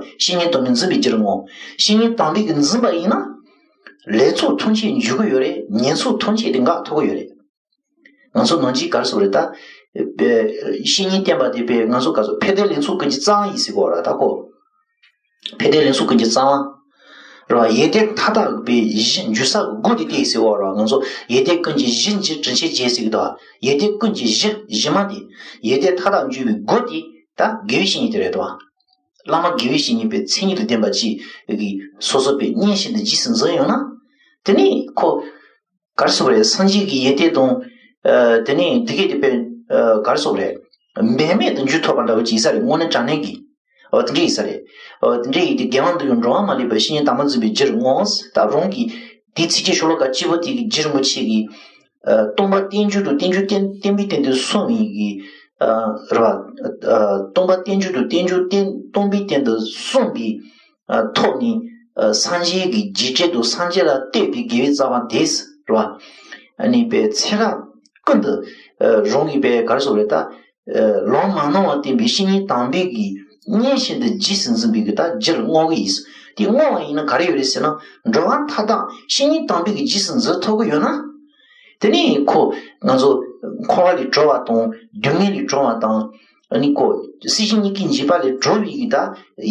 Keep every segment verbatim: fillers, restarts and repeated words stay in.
བཤེས་གཉེན་དམ་པས་འཛིན་པའི་རྒྱུར་བསྔོ། བཤེས་གཉེན་དམ་པས་ཀྱི་འཛིན་པ་ཡིན་ན། ལས་ཚོགས་ཐམས་ཅད་འཇུག་གི་ཡོད་རེད། ཉེས་ཚོགས་ཐམས་ཅད་དེ་འགག་ཐུབ་ཀྱི་ཡོད་རེད། ང་ཚོ་ནང་ཆོས་ག་རེ་ཟེར་བ་རེད་ད། བཤེས་གཉེན་བསྟེན་པ་དེ་པས་ང་ཚོ་ག་ཚོད་ཕན་བདེ་ལེན་ཚུལ་ཀུན་གྱི་རྩ་བ་ཡིན་ཟེར་གོ་ར་ད་གོ། ཕན་བདེ་ལེན་ཚུལ་ཀུན་གྱི་རྩ་བ། རེད་བ། ཡོན་ཏན་མཐའ་དག་པའི་གཞི་འཇུག་ས་གི་སྒོ་དེ་དེ་ཟེར་བ་རེད་བ། ང་ཚོ་ཡོན་ཏན་ཀུན་གྱི་གཞི་འཇུག་དྲིན་ཆེན་བརྗོད་ཟེར་གི་འདུག་བ། ཡོན་ཏན་ཀུན་གྱི་གཞི་གཞི་མ་དེ། ཡོན་ཏན་མཐའ་དག་འཇུག་པའི་སྒོ་དེ་ད་དགེ་བའི་བཤེས་གཉེན་དེ་རེད་དོ། བླ་མ་དགེ་བའི་བཤེས་གཉེན་པའི་མཚན་ཉིད་དུ་ལྡན་པ་ཅིག་གིས་སོ་སོ་པའི་གཉེན་བཞིན་དུ་རྗེས་སུ་འཛིན་ཡོང་ན། དེ་ནི་ཁོ། ག་རེ་ཟེར་བ་རེད། སངས་རྒྱས་ཀྱི་ཡོན་ཏན་དང་། ཨ། དེ་ནས་འདི་སྐད་དེ་པས། ཨ། ག་རེ་ཟེར་བ་རེད། འབད་མེད་དུ་འགྱུར་ཐུབ་པ་འདྲ་བོ་ཅིག་ཡིན་ས་རེད། དངོས་གནས་དྲང་གནས་ཀྱི། ཨོ་དེ་འདྲ་ཡིན་ས་རེད། ཨོ་དེ་འདྲ་ཡིན་དུས་རྒྱལ་དབང་འདི་ཡང་འགྲོ་བ་མ་ལུས་པ་བཤེས་གཉེན་དམ་པ་འཛིན་པའི་རྒྱུར་བསྔོ། ད་རང་གི་དེའི་ཚིགས་བཅད་ཤོ་ལོ་ཀ་གཅིག་པོ་དེ་གི་རྗེ་རིན་པོ་ཆེ་གིས། ཨ། སྟོང་པ་རྟེན་འབྱུང་དང་རྟེན་འབྱུང་བརྟེན་བརྟེན་པའི་སྟེང་དུ་གསུངས་པའི་གི། ཨ། རེད་བ། ཨ། སྟོང་པ་རྟེན་འབྱུང་དང་རྟེན་འབྱུང་བརྟེན་སྟོང་པའི་སྟེང་དུ་གསུངས་པའི། ཨ། ཐོག་ནས། ཨ། སངས་རྒྱས་ཀྱི་རྗེས་དྲན་དང་སངས་རྒྱས་ལ་བསྟོད་པའི་དགེ་བའི་རྩ་བ་དེས་རེད་བ། ཨ་ནི་པའི་ཚེ་རབས་ཀུན་ཏུ། ཨ། རང་གིས་པའི་ག་རེ་ཟེར་བ་རེད་ད། ཨ། ལམ་མ་ནོར་བ་བསྟན་པའི་བཤེས་གཉེན་དམ་པའི་གི་གཉེན་བཞིན་དུ་རྗེས་སུ་འཛིན་པའི་གི་ད་རྒྱུར་བསྔོ་གི་ཡིན། དེ་བསྔོ་བ་ཡིན་ན་ག་རེ་ཡོད་རེད་ཟེར་ན། འགྲོ་བ་མཐའ་དག་བཤེས་གཉེན་དམ་པའི་གི་རྗེས་སུ་འཛིན་ཐུབ་ཀྱི་ཡོད་ན། དེ་ནས་ཁོ་ང་ཚོ་འཁོར་བ་ལས་གྲོལ་བ་དང་སྡུག་བསྔལ་ལས་གྲོལ་བ་དང་། ཨ་ནི་ཁོ་སྲིད་ཞི་གཉིས་ཀའི་འཇིགས་པ་ལས་གྲོལ་བའི་གི་ད་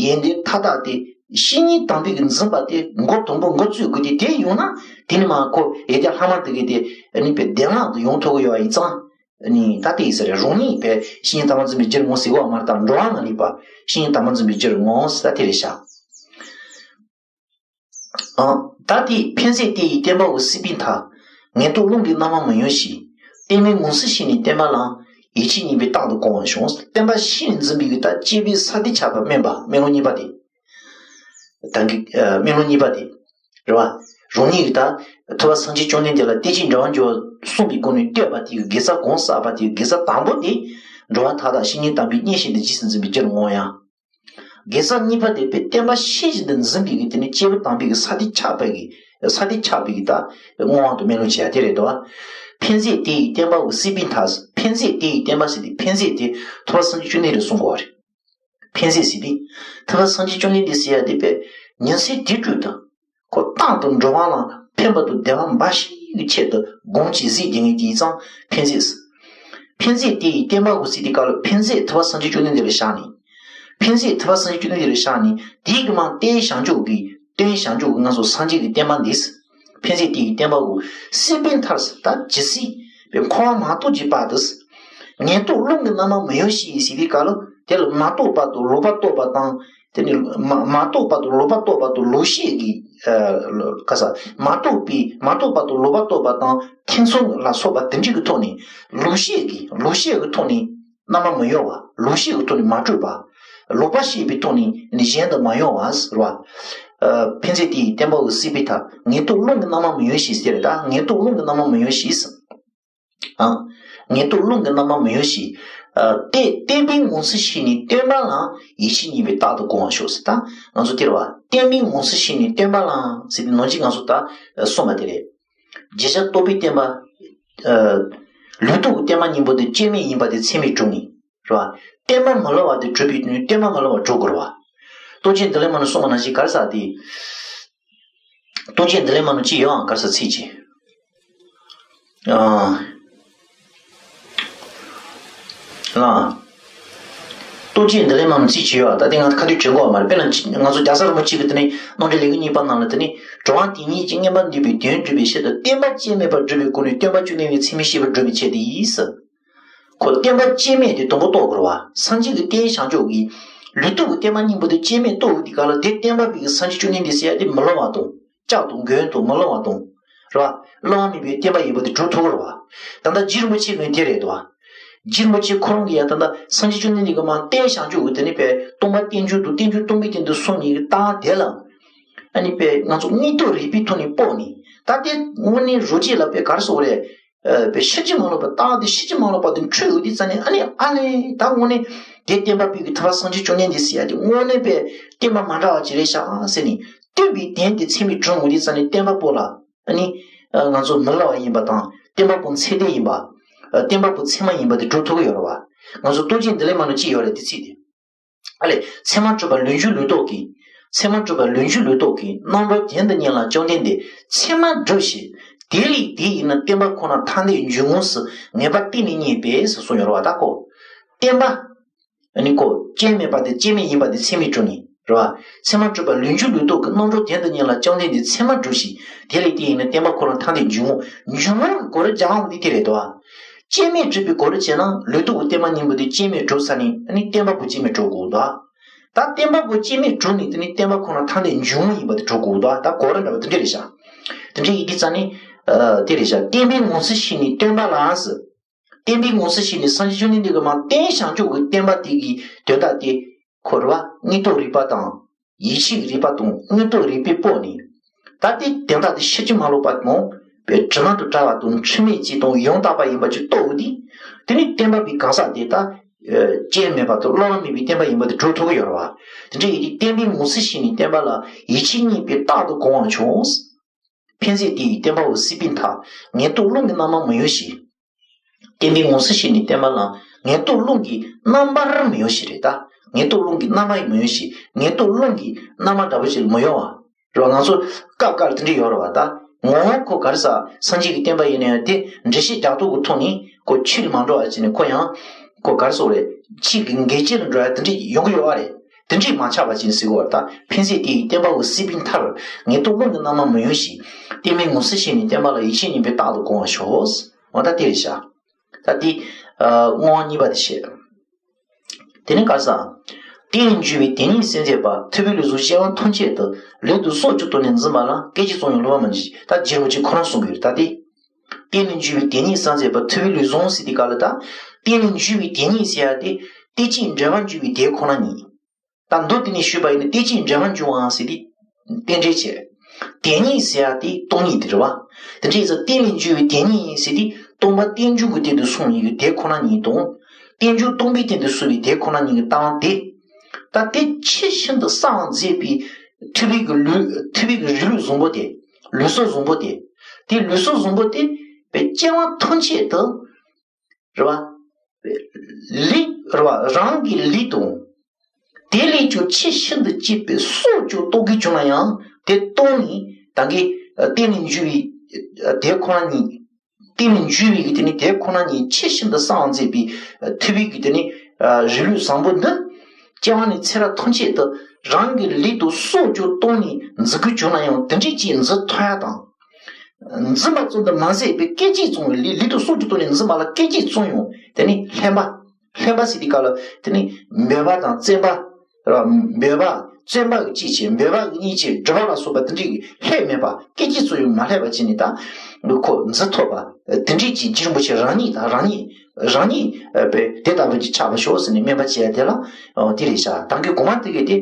ཡོན་ཏན་མཐའ་དག་དེ་བཤེས་གཉེན་དམ་པའི་གི་འཛིན་པ་དེ་འགོ་དང་པོ་འགོ་བཙུགས་དགོས་ཏེ། དེ་ཡོང་ན་དེ་ནི་མ་ཁོ་ཡོན་ཏན་ལྷག་མ་དེ་གི་དེ་ཨ་ནི་པའི་བདེ་བླག་ཏུ་ཡོང་ཐུབ་ཀྱི་ཡོད་པ་ཡིན་ཙང་། ཨ་ནི་ད་དེ་ཡིན་ས་རེད། རང་ཉིད་པའི་བཤེས་གཉེན་དམ་པ་འཛིན་པའི་རྒྱུར་བསྔོ་ཟེར་བ་མ་རེད། ད་འགྲོ་བ་མ་ལུས་པ་བཤེས་གཉེན་དམ་པ་འཛིན་པའི་རྒྱུར་བསྔོ་ཟེར་ད་དེ་རེད་ཤག་ཨང་། ད་དེ་ཕན་མཛད་དེ་ཡི་བསྟན་པའོ་སྲིད་པའི་མཐའ། ངན་རྟོག་རླུང་གིས་རྣམ་པར་མི་གཡོ་ཞིང་། བརྟན་མའི་ངང་ཚུལ་ཤེས་ནས་བསྟེན་པ་ལ། ཡིད་ཆེས་ཉེས་པའི་རྟག་ཏུ་སྐོང་བར་ཤོག་བསྟན་པ་ཤེས་ནས་འཛིན་པའི་གི་ད་གཅེས་པའི་ས་དེ་ཆགས་པ་སྨོན་པ་སྨོན་ལམ་གཉིས་པ་དེ། ད་གི་ཨ་སྨོན་ལམ་གཉིས་པ་དེ། རེད་བ། རང་ཉིད་ཀྱི་ད་ཐུབ་པ་སངས་རྒྱས་བཅོམ་ལྡན་འདས་ལ་བསྟན་བཅོས་འགྲེལ་པ་འབྱོར་བ་གསུངས་པའི་སྒོ་ནས་བསྟོད་པ་དེ་གི་དགེ་རྩ་གང་བསགས་པ་དེ་གི་དགེ་རྩ་དང་པོ་དེ། འགྲོ་བ་མཐའ་དག་བཤེས་གཉེན་དམ་པའི་གཉེན་བཞིན་དུ་རྗེས་སུ་འཛིན་པའི་རྒྱུར་བསྔོ་ཡང་། དགེ་རྩ་གཉིས་པ་དེ་དཔེ་བསྟན་པ་ཤེས་བཞིན་དུ་འཛིན་པའི་གི་དེ་ནི་སྐྱེས་བུ་དམ་པའི་གི་ས་དེ་ཆགས་པའི་གི་ས་དེ་ཆགས་པའི་གི་ད་བསྔོ་བ་དང་སྨོན་ལམ་བྱེད་ཡ་དེ་རེད་དོ། ཕན་མཛད་དེ་ཡི་བསྟན་པའོ་སྲིད་པའི་མཐའ། ཕན་མཛད་དེ་ཡི་བསྟན་པ་ཟེར་དེ་ཕན་མཛད་དེ་ཐུབ་པ་སངས་རྒྱས་བཅོམ་ལྡན་འདས་གསུང་གོ་བ་རེད། ཕན་མཛད་ཟེར་དེ། ཐུབ་པ་སངས་རྒྱས་བཅོམ་ལྡན་འདས་ཟེར་ཡ་དེ་དཔེ་ཉིན་མཚན་དུས་དྲུག་ཏུ། ཁོ་རྟག་ཏུ་འགྲོ་བ་ལ་ཕན་པ་དང་བདེ་བ་འབའ་ཞིག་གི་ཆེད་དུ་སྒོམ་གྱི་གཟིགས་དེ་ངེས་ཀྱི་ཙང་ཕན་མཛད་ཟེར། ཕན་མཛད་དེ་ཡི་བསྟན་པའོ་ཟེར་དེ་ག་ལ་ཕན་མཛད་ཐུབ་པ་སངས་རྒྱས་བཅོམ་ལྡན་འདས་ལ་བཞག་ནས། ཕན་མཛད་ཐུབ་པ་སངས་རྒྱས་བཅོམ་ལྡན་འདས་ལ་བཞག་ནས་དེའི་གི་མ་རྟེན་བྱང་ཆུབ་ཀྱི་རྟེན་བྱང་ཆུབ་ཀྱི་ང་ཚོ་སངས་རྒྱས་ཀྱི་བསྟན་པ་འདི། ཕན་མཛད་དེ་ཡི་བསྟན་པའོ་སྲིད་པའི་མཐའ་ཟེར་ད་ཇི་སྲིད་པའི་འཁོར་བ་མ་སྟོངས་ཀྱི་བར་དུ། ངན་རྟོག་རླུང་གིས་རྣམ་པར་མི་གཡོ་ཞིང་ཟེར་དེ་ག་ལ་དེ་ལ་མ་རྟོགས་པ་དང་ལོག་པར་རྟོག་པ་དང་། དེ་ནི་མ་མ་རྟོགས་པ་དང་ལོག་པར་རྟོག་པ་དང་ལོག་ཤེས་ཀྱི། ཨ་ག་ས། མ་རྟོགས་པའི་མ་རྟོགས་པ་དང་ལོག་པར་རྟོག་པ་དང་ཐེ་ཚོམ་ལ་སོགས་པ་དེ་འདྲ་གི་ཐོག་ནས་ལོག་ཤེས་ཀྱི་ལོག་ཤེས་ཀྱི་ཐོག་ནས་རྣམ་པར་མི་གཡོ་བ། ལོག་ཤེས་ཀྱི་ཐོག་ནས་མ་སྤྲོས་པ། ལོག་པར་ཤེས་པའི་ཐོག་ནས་ནི་གཞན་དུ་མ་གཡེང་བ་ཟེར་བ། ཨ་ཕན་མཛད་དེ་ཡི་བསྟན་པའོ་སྲིད་པའི་མཐའ། ངན་རྟོག་རླུང་གིས་རྣམ་པར་མི་གཡོ་ཞིང་ཟེར་ད་ངན་རྟོག་རླུང་གིས་རྣམ་པར་མི་གཡོ་ཞིང་། ཨང་། ངན་རྟོག་རླུང་གིས་རྣམ་པར་མི་གཡོ་ཞིང་། ཨ་བསྟན་བསྟན་པའི་ངང་ཚུལ་ཤེས་ནས་བསྟེན་པ་ལ་ཡིད་ཆེས་ཉེས་པའི་རྟག་ཏུ་སྐོང་བར་ཤོག་ཟེར་ད་ང་ཚོ་དེ་རེད་བ། བསྟན་པའི་ངང་ཚུལ་ཤེས་ནས་བསྟེན་པ་ལ་ཟེར་དེ་ནང་བཞིན་ང་ཚོ་ད་གསུངས་པ་དེ་རེད། རྗེ་ཤ་རྟོགས་པའི་བསྟན་པ། ཨ་ལུགས་ལྡོག་གི་བསྟན་པ་གཉིས་པོ་དེ་སྐྱོན་མེད་ཡིན་པ་དེ་ཚད་མས་གྲུབ་ནས། རེད་བ། བསྟན་པ་མི་སླུ་བ་དེ་གྲུབ་པའི་དོན་བསྟན་པ་མི་སླུ་བ་གྲུབ་དགོས་རེད་བ། རྟོགས་བརྗོད་འདི་ལས་མ་ནུ་གསུངས་པ་ནང་བཞིན་ག་རེ་ཟེར་དེ། རྟོགས་བརྗོད་འདི་ལས་མ་ནུ་ཅི་ཡོད་ཨང་ག་རེ་ཟེར་ཚིག་ཅིག་ཨ། ལ། རྟོགས་བརྗོད་འདི་ལས་མ་ནུ་ཚིག་ཅིག་ཡོད་ཨ། ད་དེ་ང་ཁ་ཐུག་བྱེད་དགོས་པ་མ་རེད། དཔེར་ན་ང་ཚོ་རྒྱལ་ཚབ་རིན་པོ་ཆེ་གི་དེ་ནས་རྣམ་འགྲེལ་ལེའུ་གཉིས་པ་ནང་ལ་དེ་ནས་གྲུབ་པ་དེ་ཉིད་ཀྱིས་མངོན་པར་འདོད་པའི་དོན་སྒྲུབ་པའི་ཕྱིར་དུ་བསྟན་པ་སྐྱོན་མེད་པར་སྒྲུབ་པའི་སྒོ་ནས་བསྟན་པ་བཅོས་ལེན་པའི་ཚད་མས་ཤེས་པར་སྒྲུབ་པའི་ཆེད་དུ་ཡིས། ཁོ་བསྟན་པ་སྐྱོན་མེད་དེ་དང་པོ་རྟོགས་དགོས་རེད་བ། སངས་རྒྱས་ཀྱི་བསྟན་བྱང་ཆུབ་ཀྱི་ལུགས་ལྡོག་གི་བསྟན་པ་གཉིས་པོ་དེ་སྐྱོན་མེད་རྟོགས་འོས་དེ་ག་ལ་དེ་བསྟན་པ་པའི་གི་སངས་རྒྱས་བཅོམ་ལྡན་འདས་ཟེར་ཡ་དེ་མི་སླུ་བ་དང་། ལྕགས་དང་མགོན་དང་མི་སླུ་བ་དང་། རེད་བ། སླུ་བ་མེད་པའི་བསྟན་པ་ཡིན་པ་དེ་སྒྲུབ་ཐུབ་ཀྱི་རེད་བ། ད་ལྟ་རྗེ་རིན་པོ་ཆེ་གིས་དེ་རེད་དོ། རྗེ་རིན་པོ་ཆེ་ཁོ་རང་གིས་ཡང་ད་ལྟ་སངས་རྒྱས་བཅོམ་ལྡན་འདས་ཀྱིས་མ་བསྟན་བྱང་ཆུབ་ཀྱི་དེ་ནི་པའི་སྟོང་པ་རྟེན་འབྱུང་དང་རྟེན་འབྱུང་སྟོང་པའི་སྟེང་དུ་གསུངས་ནས་རྟགས་དེ་ལ། ཨ་ནི་པའི་ང་ཚོ་དངོས་སྟོབས་རིགས་པའི་ཐོག་ནས་དཔོག་ནས་ད་ལྟའི་དངོས་གནས་རོ་གཅིག་ལ་པའི་ག་རེ་ཟེར་དགོས་རེད། ཨ་པའི་ཕྱིན་ཅི་མ་ལོག་པ་རྟགས་དེ་ཕྱིན་ཅི་མ་ལོག་པ་དེ་འཁྲུལ་འོས་དུས་ཙ་ནས་ཨ་ནི་ཨ་ལས་ད་དངོས་གནས་དེ་བསྟན་པ་པའི་གི་ཐུབ་པ་སངས་རྒྱས་བཅོམ་ལྡན་འདས་ཟེར་ཡ་དེ་དངོས་གནས་པའི་བསྟན་པ་མ་འདྲ་བ་ཅིག་རེད་ཤག་ཟེར་ནས་སྟོན་པའི་དོན་དེ་ཚད་མས་གྲུབ་འོས་དུས་ཙ་ནས་བསྟན་པ་པོ་ལ། ཨ་ནི། ང་ཚོ་མི་སླུ་བ་ཡིན་པ་དང་བསྟན་པ་པོ་ཚད་ལྡན་ཡིན་པ། བསྟན་པ་པོ་ཚད་མ་ཡིན་པ་དེ་སྒྲུབ་ཐུབ་ཀྱི་ཡོད་རེད་བ། ང་ཚོ་རྟོགས་བརྗོད་འདི་ལས་མ་ནུ་ཅི་ཡོད་རེད་དེ་ཚིག་དེ། ཨ་ལས། ཚད་མ་གྲུབ་པ་ལུས་འཇུག་ལུགས་ལྡོག་གིས། ཚད་མ་གྲུབ་པ་ལུས་འཇུག་ལུགས་ལྡོག་གིས། རྣམ་གྲོལ་དོན་དུ་གཉེར་ལ་བཅོམ་ལྡན་འདས། ཚད་མར་བསྒྲུབས་ཤིང་། དེ་ལས་དེ་ཡིས་ནི་བསྟན་པ་ཁོ་ན་ཐ་དད་འབྱུང་ངོ་ཟེར་ངེས་པ་གཏན་ནས་རྙེད་པས་ཟེར་གསུངས་ཡོད་རེད་བ། ད་ཁོ། བསྟན་པ། ཨ་ནི་ཁོ། སྐྱོན་མེད་པ་དེ་སྐྱོན་མེད་ཡིན་པ་དེ་ཚད་མས་གྲུབ་ནས་རེད་བ། ཚད་མ་གྲུབ་པ་ལུས་འཇུག་ལུགས་ལྡོག་གིས། རྣམ་གྲོལ་དོན་དུ་གཉེར་ལ་བཅོམ་ལྡན་འདས། ཚད་མར་བསྒྲུབས་ཤིང་། དེ་ལས་དེ་ཡིས་ནི་བསྟན་པ་ཁོ་ན་ཐ་དད་འབྱུང་ངོ་། འབྱུང་ངོ་གི་གོ་རིམ་སྦྱང་འོང་དེ་དེ་རེད་དོ། སྐྱོན་མེད་གྲུབ་པའི་གོ་རིམ་བྱས་ན་ལུགས་ལྡོག་གི་བསྟན་པ་གཉིས་པོ་དེ་སྐྱོན་མེད་གྲུབ་ཚར་ནས། ཨ་ནི་བསྟན་པ་པོ་སྐྱོན་མེད་གྲུབ་དགོས་དོ། ད་བསྟན་པ་པོ་སྐྱོན་མེད་གྲུབ་ནས་དེ་ནི་བསྟན་པ་ཁོ་ན་ཐ་དད་འབྱུང་ངོ་ཡིན་པ་དེ་གྲུབ་དགོས་དོ། ད་གོ་རིམ་འདྲ་བ་དེ་འདྲ་རེད་ཤག་དེ་འདྲ་ཡིན་དུས་ཙང་ནི། ཨ། དེ་རེད་ཤག་བསྟན་པའི་ངོ་ཚུལ་ཤེས་ནས་བསྟན་པ་ལ་ཟེར། བསྟན་པའི་ངོ་ཚུལ་ཤེས་ནས་སངས་རྒྱས་བཅོམ་ལྡན་འདས་ཀྱིས་མར་བསྟན་བྱང་ཆུབ་ཀྱི་བསྟན་པ་དེ་གི་དོན་དག་དེ་ཁོ་རེད་བ། དངོས་སྟོབས་རིག་པ་དང་། ཡིད་ཆེས་ཀྱི་རིག་པ་དང་དངོས་སྟོབས་རིག་པས་སྤོབས་ནས། ད་དེ་དོན་དག་དེ་ཕྱིན་ཅི་མ་ལོག་པ་དང་། དྲི་མ་དང་བྲལ་བ་དང་འཁྲུལ་མེད་ཅིག་དང་ཡང་དག་པ་ཡིན་པ་ཅིག་རྟོགས་འོང་དུས། དེ་ནི་བསྟན་པ་པོའི་གང་ཟག་དེ་ད། ཨ། སྐྱོན་མེད་པ་དང་བླ་ན་མེད་པའི་བསྟན་པ་ཡིན་པ་དེ་གྲུབ་ཐུབ་ཀྱི་ཡོད་རེད་བ། དེ་འདྲ་ཡིན་དུས་བསྟན་པའི་ངོ་ཚུལ་ཤེས་ནས་བསྟན་པ་ལ། ཡིད་ཆེས་རྙེད་པས་རྟག་ཏུ་གོང་བར་ཤོག་ཕན་མཛད་དེ་ཡི་བསྟན་པ་འོད་གསལ་བའི་མཐར། ངན་རྟོག་རླུང་གིས་རྣམ་པར་མི་གཡོ་ཞིང་། བསྟན་པའི་ངོ་ཚུལ་ཤེས་ནས་བསྟན་པ་ལ། ངན་རྟོག་རླུང་གིས་རྣམ་པར་མི་གཡོ་ཞིང་རེད་ད། ངན་རྟོག་རླུང་གིས་རྣམ་པར་མི་གཡོ་ཞིང་། ངན་རྟོག་རླུང་གིས་རྣམ་པ་འདྲ་པོ་ཞིག་ལ་མི་གཡོ་བ། རེད་བ། ང་ཚོ་སྐབས་འགའ་ལ་དེ་འདྲ་ཡོད་རེད་བ། ད་ངོ་བོ་ཁོ་ག་རེ་ཟ། སངས་རྒྱས་ཀྱི་བསྟན་པ་ཡིན་ན་ཡང་དེ་འགྲེལ་བཤད་རྒྱག་སྟངས་ཀྱི་ཐོག་ནས་ཁོ་ཕྱི་ལ་མ་འགྲོ་བ་བྱས་ནས་ཁོ་ཡང་ཁོ་ག་རེ་ཟེར་དགོས་རེད། ཕྱི་གི་འགལ་རྐྱེན་ལ་འགྲོ་ཡ་དེ་འདྲ་ཡོང་གི་ཡོད་རེད། དེ་འདྲས་མ་ཆགས་པ་ཅིག་ཟེར་དགོས་རེད། ད་ཕན་མཛད་དེ་ཡི་བསྟན་པ་འོད་གསལ་བའི་མཐར། ངན་རྟོག་རླུང་གིས་རྣམ་པར་མི་གཡོ་ཞིང་། བསྟན་པའི་ངོ་ཚུལ་ཤེས་ནས་བསྟན་པ་ལ། ཡིད་ཆེས་རྙེད་པས་རྟག་ཏུ་གོང་བར་ཤོག་འོ་ད་དེ་རེད་ཤག་ད་དེ། ཨ། བསྔོ་བ་གཉིས་པ་དེ་བཤད། དེ་ནས་ག་རེ་ཟེར། བརྟན་ལ་འབྱུང་བའི་དེ་ཉིད་གསལ་མཛད་པ། ཐུབ་པའི་ལུས་ཟུངས་སྐྱེ་བ་ཐམས་ཅད་དུ། ལུས་དང་སྲོག་ཀྱང་བཏང་ནས་འཛིན་པ་ལ། སྐད་ཅིག་ཙམ་ཡང་བསླུ་བ་མ་མཆིས། ད་རྗེ་རིན་པོ་ཆེས་ཁོ་རང་གསུང་གི་ཡོད་རེད། ད་དེ། བརྟན་ལ་འབྱུང་བའི་དེ་ཉིད་གསལ་མཛད་པ། ཐུབ་པའི་ལུས་ཟུངས་ཟེར་དུས་སྐབས་ལ་ད། བརྟན་ལ་འབྱུང་བའི་དེ་ཉིད་ཟེར་ཡ་དེ། བརྟན་ཅིང་འབྲེལ་བར་འབྱུང་བའི་དེ་ཁོ་ན་ཉིད། ད་མདོ་དེ་ནས་ཞུས་པ་ཡིན་ན་བརྟན་ཅིང་འབྲེལ་བར་འབྱུང་བའམ་ཟེར་དུས། རྟེན་འབྲེལ་བྱས། དེ་ཉིད་ཟེར་ཡ་དེ་སྟོང་ཉིད་དེ་རེད་བ། དེ་འདྲ་ཡིན་ཙང་བརྟན་ལ་འབྱུང་བའི་དེ་ཉིད་ཟེར་དུས་སྟོང་པ་རྟེན་འབྱུང་གི་སྟེང་དུ་སོང་བའི་དེ་ཁོ་ན་ཉིད་དང་། རྟེན་འབྱུང་སྟོང་པའི་སྟེང་དུ་སོང་བའི་དེ་ཁོ་ན་ཉིད་ཀྱི་ལྟ་བ་དེ། ད་དེ་ཆེས་ཤིན་ཏུ་གསལ་བར་མཛད་པའི་ཐུབ་པའི་གི་ལུས། ཐུབ་པའི་གི་རིགས་ལུགས་བཟང་པོ་དེ། ལུས་སྲོག་བཟང་པོ་དེ། དེ་ལུས་སྲོག་བཟང་པོ་དེ། པའི་སྐྱེ་བ་ཐམས་ཅད་དུ། རེད་བ། ལུས། རེད་བ། རང་གི་ལུས་དང་། དེ་ལས་ཀྱང་ཆེས་ཤིན་ཏུ་གཅེས་པའི་སྲོག་ཀྱང་གཏོང་གི་བྱུང་ན་ཡང་དེ་གཏོང་ནས་ད་གིན་བརྟན་ལ་འབྱུང་བའི་དེ་ཁོ་ན་ཉིད། བརྟན་ལ་འབྱུང་བའི་གི་དེ་ནི་དེ་ཁོ་ན་ཉིད་ཆེས་ཤིན་ཏུ་གསལ་བར་མཛད་པའི་ཐུབ་པའི་གི་དེ་ནི་རིགས་ལུགས་བཟང་པོ་འདི། སྐྱེ་བ་ནས་ཚེ་རབས་ཐམས་ཅད་དུ་རང་གི་ལུས་དང་སྲོག་ཀྱང་གཏོང་ནས་འཛིན་དགོས་བྱུང་ན་ཡང་དེ་འདྲས་ཀྱིས་འཛིན་ཐུབ་ཡ་དང་། འཛིན་པ་ཙམ་དུ་མ་ཟད་པའི་སྐད་ཅིག་ཙམ་ལུས། ལུས་དང་སྲོག་གི་ཐོག་ནས་འཛིན་པ་ལ་སྐད་ཅིག་ཙམ་ཡང་དེ་ནི་ལྷན་པ། ལྷན་པ་ཟེར་དུས་སྐབས་ལ་དེ་ནི་འབོད་པ་དང་བཙན་པ། ར། འབོད་པ་བཙན་པ་གི་གཅིག་བྱས། འབོད་པ་གི་གཉིས་བྱས། སྒྲིབ་པ་ལ་སོགས་པ་དེ་འདྲས་ཀྱི་ལྷད་མེད་པ། སྐད་ཅིག་ཙམ་ཡང་མ་ལྷད་པ་བྱས་ནས་ད་ཁོ་འཛིན་ཐུབ་པ། དེ་འདྲས་ཀྱི་རྗེ་རིན་པོ་ཆེ་རང་ཉིད་དང་རང་ཉིད། རང་ཉིད་པའི་དེ་ལྟ་བུ་ཅིག་ཆགས་པར་ཤོག་ཟེར་ནས་སྨོན་པ་བྱས་ཡ་དེ་ལ། ཨོ། དེ་རེད་ཤག་ད་གིན་གོང་མ་དེ་གས་དེ་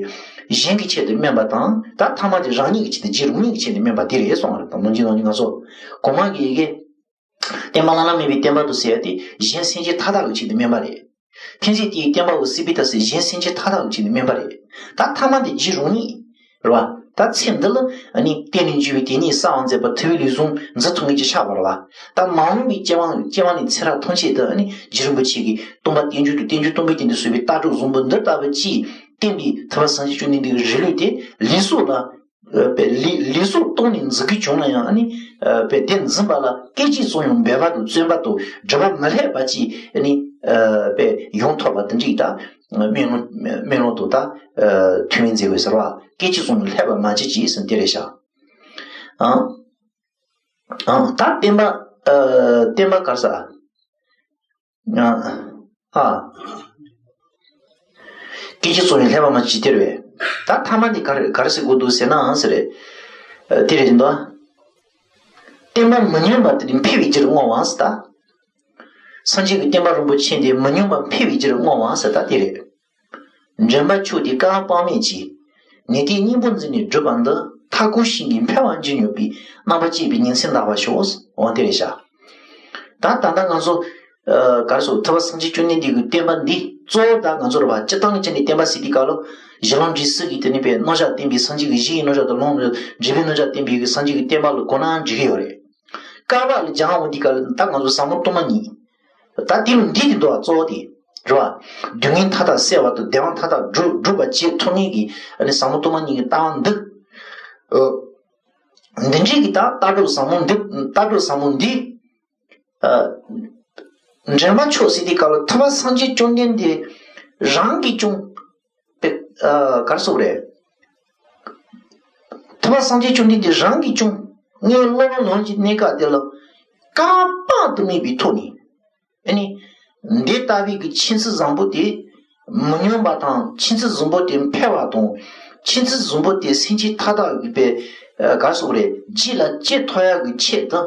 གཞན་གྱི་ཆེད་དུ་སྨོན་པ་དང་། ད་ཐ་མ་དེ་རང་ཉིད་ཀྱི་ཆེད་དུ། རྗེ་རང་ཉིད་ཀྱི་ཆེད་དུ་སྨོན་པ་དེ་རེད་གསུངས་པ་རེད། ད་ནམ་རྒྱུན་ནམ་རྒྱུན་ང་ཚོ་གོང་མ་གི་ཡི་གེ། བསྟན་པ་བླ་ན་མེད་པའི་བསྟན་པ་དང་ཟེར་ཡ་དེ་གཞན་སེམས་ཅན་མཐའ་དག་གི་ཆེད་དུ་སྨོན་པ་རེད། ཐུབ་པ་ཟེར་དེའི་བསྟན་པ་འོད་གསལ་བའི་མཐར་ཟེར་གཞན་སེམས་ཅན་མཐའ་དག་གི་ཆེད་དུ་སྨོན་པ་རེད། ད་ཐ་མ་དེ་རྗེ་རང་ཉིད། རེད་བ། ད་ཚེ་འདི་ལ་ནི་བརྟན་ལ་འབྱུང་བའི་དེ་ཉིད་གསལ་བར་མཛད་པ། ཐུབ་པའི་ལུས་ཟུངས་འཛིན་ཐུབ་མཁན་ཅིག་ཆགས་པ་རེད་བ། ད་མ་འོངས་པའི་སྐྱེ་བ། སྐྱེ་བ་ནས་ཚེ་རབས་ཐམས་ཅད་དུ་ནི་རྗེ་རིན་པོ་ཆེ་གིས་སྟོང་པ་རྟེན་འབྱུང་དང་རྟེན་འབྱུང་སྟོང་པའི་སྟེང་དུ་སོང་བའི་ལྟ་གྲུབ་བཟང་པོ་འདི་ལྟ་བུ་ཅིག་བསྟན་པའི་ཐུབ་པ་སངས་རྒྱས་བཅོམ་ལྡན་འདས་ཀྱི་རིང་ལུགས་དེ་ལུས་སྲོག་ལ། པའི་ལུས། ལུས་སྲོག་གཏོང་ནས་འཛིན་གྱི་བྱུང་ན་ཡང་ནི། པའི་དེ་འཛིན་པ་ལ་སྐད་ཅིག་ཙམ་ཡང་འབད་པ་དང་བརྩོན་པ་དང་སྒྲིབ་པ་མི་སླེབས་པ་ཅིག་ནི། པའི་ཡོང་ཐུབ་པ་དེ་འདྲ་ཡི་ད། སྨོན་ལམ། སྨོན་ལམ་དང་ད། ཐུགས་སྨོན་མཛད་དགོས་ཟེར་བ། སྐད་ཅིག་ཙམ་ཡང་སླེབས་པ་མ་བྱེད་ཅིག་ཟེར་དེ་རེད་ཤག་ཨང་། ཨང་། ད་བསྟན་པ། བསྟན་པ་ག་རེ་ཟེར། ཨ། ཨ། སྐད་ཅིག་ཙམ་ཡང་སླེབས་པ་མ་བྱེད་དེ་རེད། ད་ཐ་མ་འདི་ག་རེ་ག་རེ་ཟེར་དགོས་འདུག་ཟེར་ན་ཟེར་རེད། དེ་རེད་འདུག་བསྟན་པ་མི་ཉམས་པ་དེ་ནི་འཕེལ་བའི་རྒྱུར་བསྔོ་བ་ཟེར་ད། སངས་རྒྱས་ཀྱི་བསྟན་པ་རིན་པོ་ཆེ་འདི་མི་ཉམས་པ་འཕེལ་བའི་རྒྱུར་བསྔོ་བ་ཟེར་ད་དེ་རེད། འདྲེན་པ་མཆོག་དེ་བསྐལ་པ་དཔག་མེད་ཀྱི། ནད་གདོན་གཉན་པོ་འཛིན་ནས་སྒྲུབ་པ་འདི། མཐའ་འཁོར་ཞིང་གི་འཕེལ་བ་འབྱིན་ནུས་པའི། རྣམ་པར་དཔྱད་པའི་ཉིན་མཚན་འདའ་བར་ཤོག་འོ་དེ་རེད་ཤག་ད་ད་ལྟ་ང་ཚོ། ཨ། ག་རེ་ཟེར། ཐུབ་པ་སངས་རྒྱས་བཅོམ་ལྡན་འདས་ཀྱི་བསྟན་པ་འདི་གཙོ་བོ་ད་ང་ཚོ་རེད་བ། སྤྱིར་བཏང་གི་ཆ་ནས་བསྟན་པ་ཟེར་དུས་སྐབས་ལ་གཞི་ལམ་འབྲས་གསུམ་གྱི་དེ་ནི་པའི་རྣམ་གཞག་བསྟན་པའི་སངས་རྒྱས་ཀྱི་གཞི་ཡི་རྣམ་གཞག་དང་ལུང་འདྲེན་པའི་རྣམ་གཞག་བསྟན་པའི་གི་སངས་རྒྱས་ཀྱི་བསྟན་པ་ལ་གོ་ན་འགྲིག་གི་ཡོད་རེད། བསྐལ་པ་ལ་སྦྱང་འོང་དུས་སྐབས་ལ་ད་ང་ཚོ་ཟབ་མོ་སྟོང་པ་ཉིད། ད་དེ་ལ་འདི་དེ་འདུག་བ། གཙོ་བོ་དེ། རེད་བ། སྡུག་བསྔལ་མཐའ་དག་བསལ་བ་དང་བདེ་བ་མཐའ་དག་སྒྲུབ་སྒྲུབ་པ་བྱེད་ཐུབ་མཁན་གྱི་ཨ་ནི་ཟབ་མོ་སྟོང་པ་ཉིད་ཀྱི་ལྟ་བ་འདི། ཨ། འདི་འདྲའི་གི་ད་ལྟ་གྲུབ་ཟབ་མོ་འདི། ལྟ་གྲུབ་ཟབ་མོ་འདི། ཨ། འདྲེན་པ་མཆོག་ཟེར་དུས་སྐབས་ལ་ཐུབ་པ་སངས་རྒྱས་བཅོམ་ལྡན་འདས་རང་གིས་བྱུང་། པའི། ཨ། ག་རེ་ཟེར་དགོས་རེད། ཐུབ་པ་སངས་རྒྱས་བཅོམ་ལྡན་འདས་རང་གིས་བྱུང་། ངའི་སློབ་མ་ལོངས་ཀྱི་གནས་སྐབས་དེ་ལ་བཀག་པ་དུ་མེད་པའི་ཐོག་ནས། ཨ་ནི། འདི་ལྟ་བུའི་གི་མཁྱེན་བརྩེ་བཟང་པོ་དེ་མི་སྙོམས་པ་དང་། མཁྱེན་བརྩེ་བཟང་པོ་དེ་འཕེལ་བ་དང་། མཁྱེན་བརྩེ་བཟང་པོ་དེ་སེམས་ཅན་མཐའ་དག་གི་པའི། ཨ། ག་རེ་ཟེར་དགོས་རེད། རྒྱུད་ལ་སྐྱེ་ཐུབ་ཡག་གི་ཆེད་དུ།